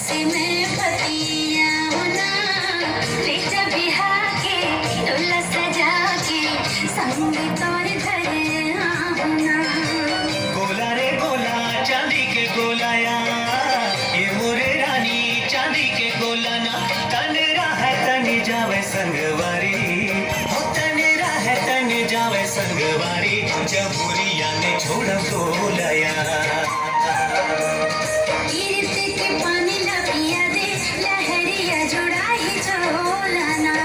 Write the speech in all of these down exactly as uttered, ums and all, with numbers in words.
मैं पतिया होना, ले जा बिहा के, टोला सजा के, संग तोर घर आहुना। गोला रे गोला, चांदी के गोला या, ये मोरे रानी, चांदी के गोला ना, तन रह तन जावे संगवारी, हो तन रह तन जावे संगवारी, जमुरिया ने छोड़ गोला या। कीर्त के पानी ला पिया दे, लहरिया जुड़ाही झोला ना।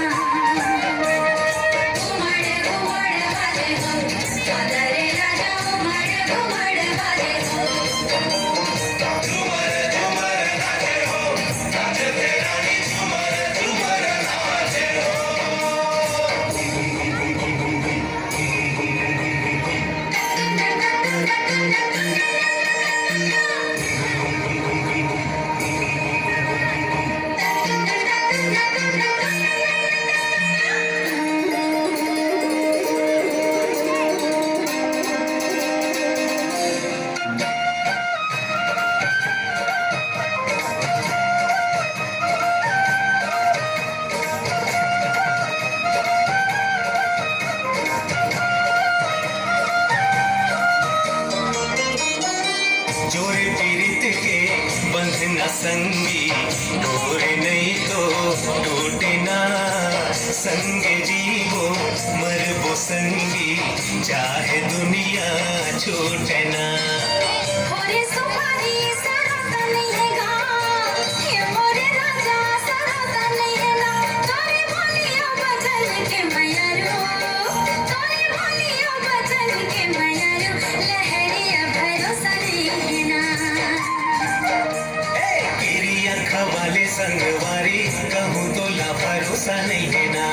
घुमड़ घुमड़ बाजे हो, आदरे राजा घुमड़ घुमड़ बाजे हो। जोरे पीरित के बंधना संगी, डोरे नहीं तो टूटे ना। संगे जीवो मरबो संगी, चाहे दुनिया छूटे ना। होरे सुपारी सरोता नहीं है गा, ये मोरे राजा सरोता नहीं है ना। तोरे बोलियो बचन के मयारू, तोरे बोलियो बचन के मयारू, लहरिया भरोसा नहीं है ना। ए, तेरी अख वाले संगवारी, कहूँ तो ला भरोसा नहीं है ना।